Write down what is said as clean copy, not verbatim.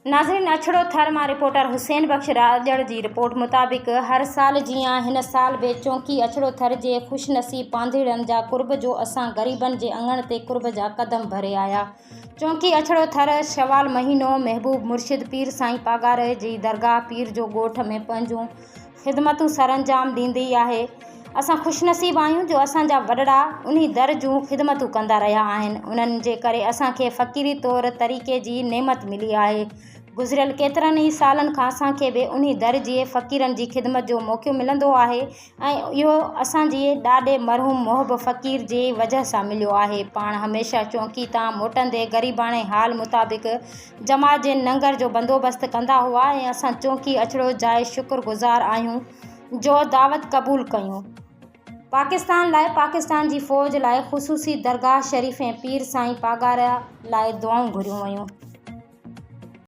ناظرين اڇڙو ٿر مان رپورٽر حسين بخش راڄڙ جي رپورٽ مطابق هر سال جيان هن سال به چونڪي اڇڙو ٿر جي خوش نصيب پانڌيئڙن جا قرب جو اسان غريبن جي اڱڻ تي قرب جا قدم ڀري آيا چونڪي اڇڙو ٿر شوال مهينو محبوب مرشد پير سائين پاڳاري جي درگاهه پير جو ڳوٺ ۾ پنهنجون خدمتون سرانجام ڏيندي آهي. اسان خوش نصيب آهيون جو اسان جا وڏڙا انهي در جون خدمتون ڪندا رهيا آهن. انهن جي ڪري اسان کي فقيري طور طريقي جي نعمت ملي آهي. گذريل ڪيترن ئي سالن کان اسان کي به انهي در جي فقيرن جي خدمت جو موقعو ملندو آهي ۽ اهو اسان جي ڏاڏي مرحوم محب فقير جي وجهه سان مليو آهي. پاڻ هميشه چونڪي تان موٽندي غريباڻي حال مطابق جماعت جي ننگر جو بندوبست ڪندا هئا ۽ اسان چونڪي اڇڙو جاء شڪر گذار آهيون جو دعوت قبول ڪيون. پاڪستان لاء پاڪستان جي فوج لاء خصوصي درگاهه شريف ۽ پير سائين پاڳارا لاء دعائون گهريون ويون.